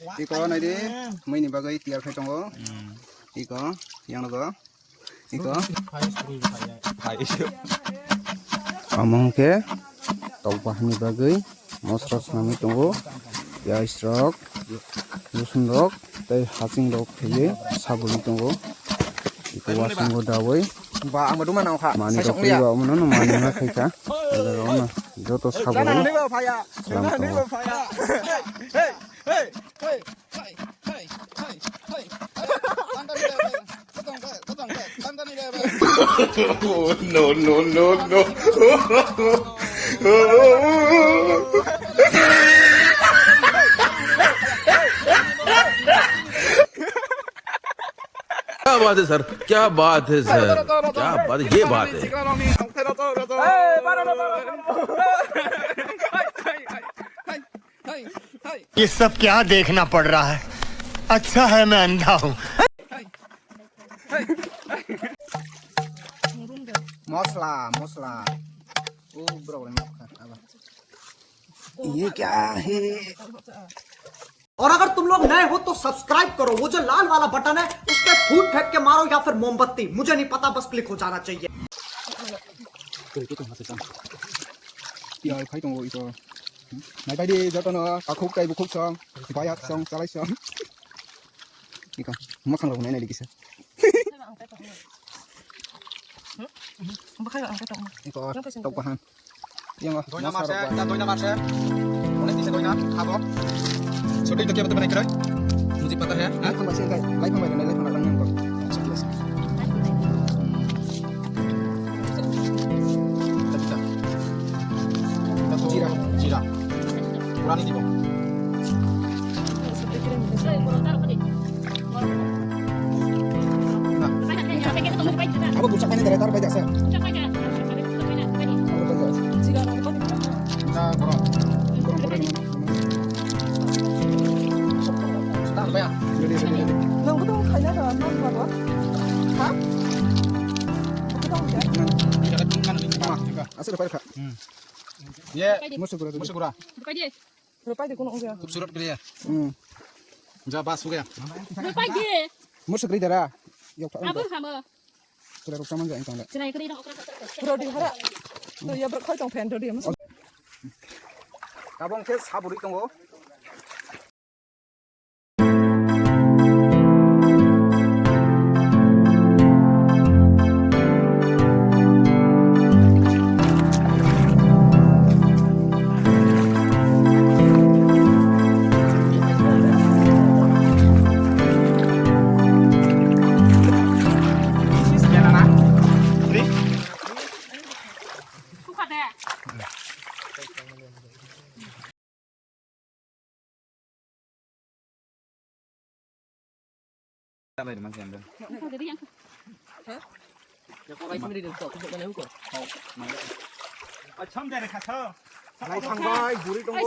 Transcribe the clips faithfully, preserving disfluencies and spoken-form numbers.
Iko naidi, mui ni bagwi tiyar khai tongo. Iko, yang logo. Iko. Omo hwnkhe tok bahan ni bagwi mosra swnamwi tongo. Piyaj rok, rosun rok, tei haching rok khaiwi sabulwi tongo. Iko wasango dawi. Ba, ang bo duma nang kha. Mani rok twiba omono no mani ma khaikha. Joto sabulwi. Salam tongo. Oh, no, no, no, no. क्या बात है सर, क्या बात है सर, क्या बात, ये बात है। ये सब क्या देखना पड़ रहा है? अच्छा है मैं अंधा हूँ। Mosla, mosla. Oh, bro, ini apa? Ini kya hai? और अगर तुम लोग नए हो तो सब्सक्राइब करो, वो जो लाल वाला बटन है उस पर फूट फेंक के मारो या फिर मोमबत्ती, मुझे नहीं पता, बस क्लिक हो जाना चाहिए। Tiyar khai tongo iko. Naibaidi jotono kakhuk tei bukhuk song, bayak song, chalai song. Iko, mwkhang rok nai nai kisa. Iko, tok bahan. Yang Doina marse, ya doina marse. Oleh bisa doina, apa? Sudah itu kita betul betul. Muzik patah ya. Laifang bai se gai, laifang bai gai, laifang bai gai. Acha, biasa. Jira, jira. Kurani di bawah. Apa busak mana dari tar baca saya? Nah, bro. Nang betul kayaknya ada nang berapa? Hah? Betul ya? Asal apa kak? Ye, musuh gura. Musuh gura. Rupai de kuno ongya. Khubsurat kriya. Hmm. Ja bas ho gaya. Rupai de. Musuh kriya dara. Yok. Abo hamo. Sila ruksa manja engkang da. Sila kriya okra. Rodi hara. To ya bro khoi tong fan rodi mus. Tabong ke saburi tongo. Lai thangbai buri tongo.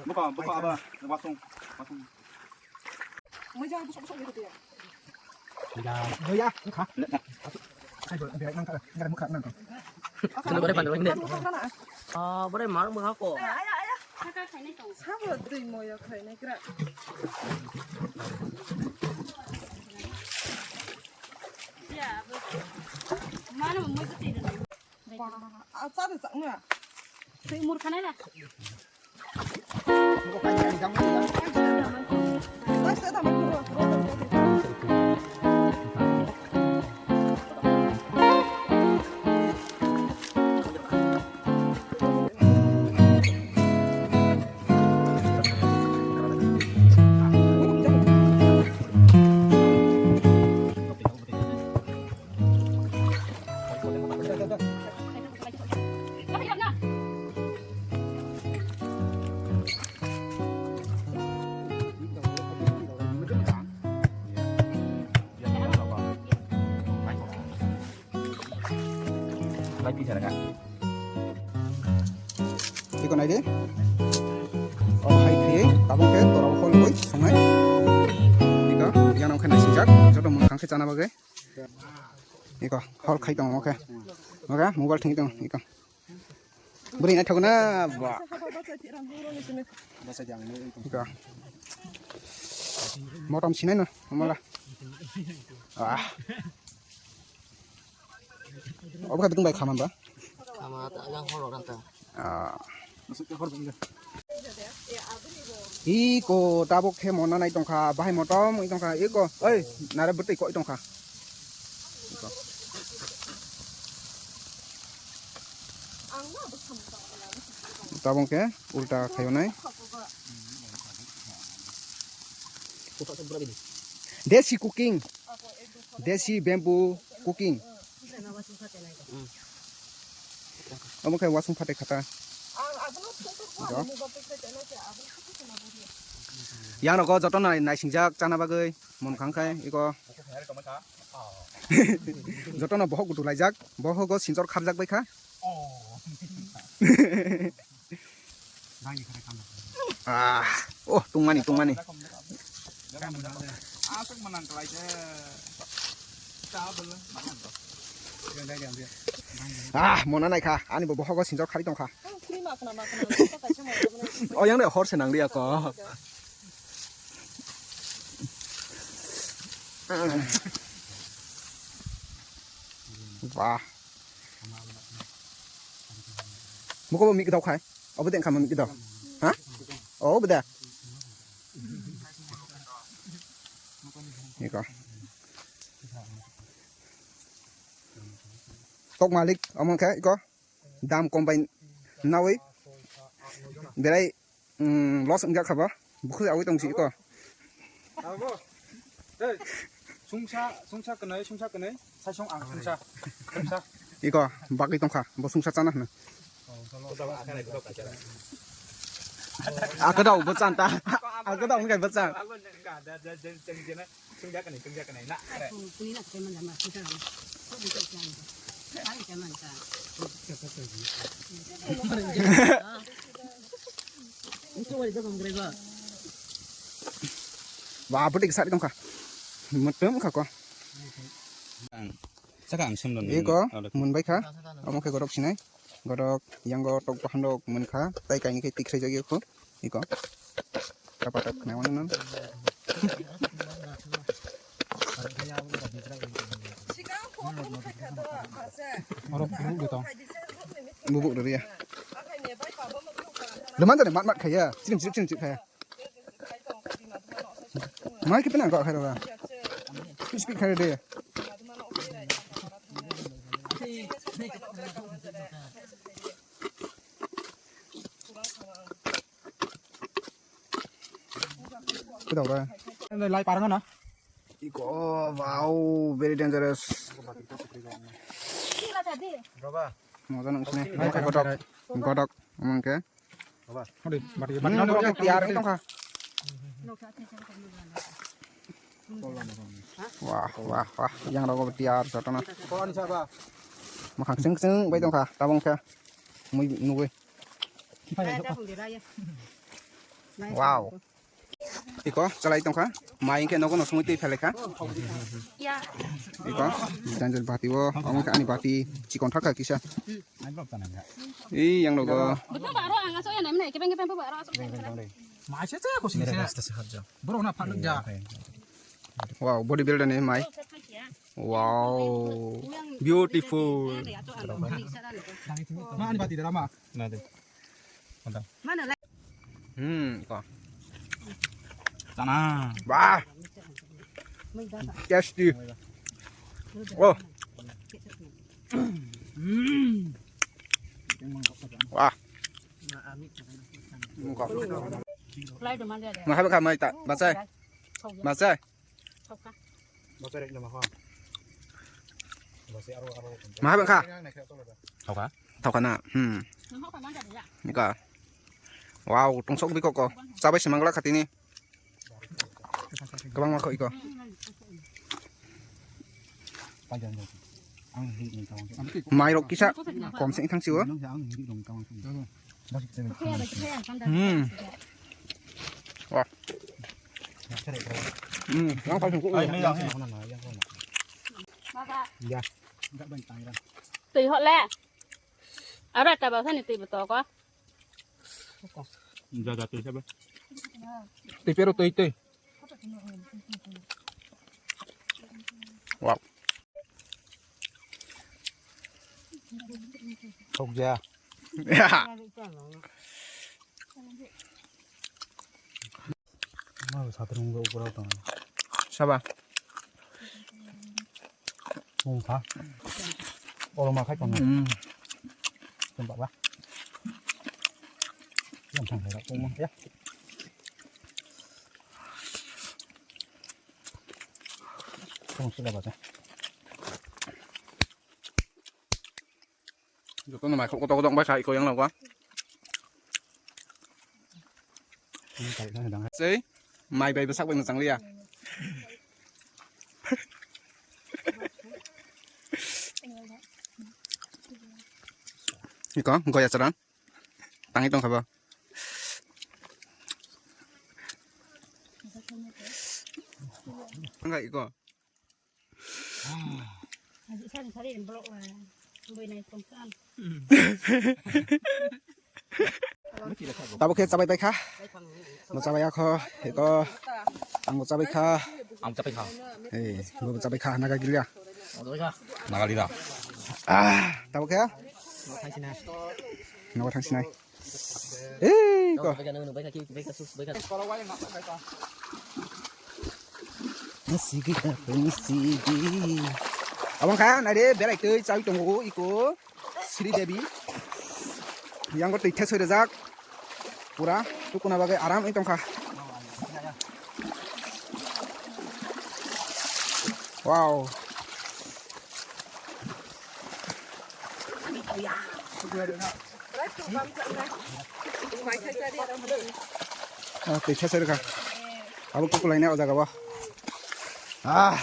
Buka buka apa? Wasung. Wasung. Doya, buka. Ai bo, biar nang kara, nang muka nang. Kena bare pandu ini. Ah, bare mar muka ko. Sabo dui moya khainai kra. Mana mo mo tei. Ba, a cha de chang na. Tei mur khanai na. Iko nai di. O hai thai tabuk khe tora o hol koi songnai. Iko yang khe nai sijak joto mung khe chana bagwi. Iko hol khai tong oke. Oke mobile thang tong iko. Bwrwi naithok na ba. Ika. Motom sinai no mala. Ah. Obo khe bwtwng bai khama ba? Khama ta yang horo kan ta. Ah. Iko tabuk khe mona nai tongkha, bahai motom wi tongkha, iko, oi, nare bwtwi koi tongkha. Tabuk khe ulta khayo nai. Desi cooking. Desi bamboo cooking. Omo khe wasung phatai khata. Yang rogo joto nai, naisingjak chana bagwi mon khang khai iko. Joto no bohok gutu laijak, bohogo sinjor kharjak bai kha. Ah, oh, tungmani, tungmani. Ah, mona naikha, ani bo bohogo sinjor khari tongkha. O yang de hor se nang ria ko. Wah. Muko bo mik dok khai. Obo de khamma mik dok. Ha? Oh, obo de. Iko. Tok malik, omo khe iko. Dam kom bai nawi. Berai, mm, loss wngya khaba. Bukhuk awi tong si iko. Abo. Dei. Sungsa, sungsa kwnwi, sungsa kwnwi. Saisong ang sungsa. Sungsa. Iko, bagwi tongkha. Bo sungsa chana hwno. Akwdao bo chan ta. Akwdao wngkha bo chan. Ba, bwtwi kwchari tongkha. Mwtwm kha ko. Ang, saka ang semlon. Iko, mwnbai kha. Omo khe godok sinai. Godok, yango tok bahan rok mwn kha. Tai kaini khe tikhlai jagwi kho. Iko. Tapa tap khna wano nan. Oro bubuk de tong. Bubuk de ya. Leman jani mat mat khaya. Chirim chirim chirim chirim khaya. Mai kipena kok khaya ra. Speak khaya de. Kedau ra. Lai parang na. Iko, wow, very dangerous. Moja nang sini. Godok, godok, mangke. Hadi, bati, bati, hmm, nang, nang, tiyar, nang, tongkha. Wah, wah, wah, yang rogo tiyar, sotona. Makhang sing sing, bai tongkha, tabong kha. Mui nugui. Wow. Iko, chalai tongkha. Mai hingke nogo no songwi twi phelai kha. Iko, janjal bati o, omo khe ani bati chikon thaka kisa. Ei, yang nogo. Buto baro ang aso ya, nem, nem, kepeng, kepeng, baro aso. Mai se, se, ko sing se. Bro, na phaluk ja. Wow, body builder ni mai. Wow, beautiful. Ma ani bati dara ma. Na de. Mana lai. Hmm, iko. Tana. Wah. Tasty. Oh. Hmm. Wah. Lai do man de. Mahal ka mai ta. Bachai. Bachai. Thokha. Maha bangkha? Thokha. Thokha na. Hmm. Nika. Wow, tongsok biko ko. Chabai se mangla khatini. Kabang ma kho iko. Mai rok kisa kom se thang siwo. Hmm. Wah. Hmm, yang paling kuat. Twi hole. Aro ta ba sani twi ba to ko. Ja, ja, twi sa ba. Twi pero twi, twi. Wow. Thok ja. Ya. Ma satrung go ukra tong. Saba. Mung kha. Oro ma khai tong. Hmm. Tong baba. Yang thang hai ra tong ma ya. Tong sila ba ta. Jotono mai khok kotor kotor bai khai ko yang lawa. Sei, mai bai bwsak bai mwchang liya. Iko, goya charan. Tangi tong khaba. Angga iko. Tabuk khe chabai paikha. Bo chabai akho, eko. Ang bo chabai kha. Ang chabai kha. Ei, bo chabai kha, naga gilia. Naga lila. Ah, tabuk khe? Naga thangsinai. Ei, ko. Sigi ka, sigi. Abang kha, nai de, berai tei chawi tongo, iko. Sri Devi. Yang ko tei thesoi rejak. Pura, tukuna bagai aram oi tongkha. Wow. Ah, tei thesai rwkha. Abo kukulai nai o jaga o. Ah.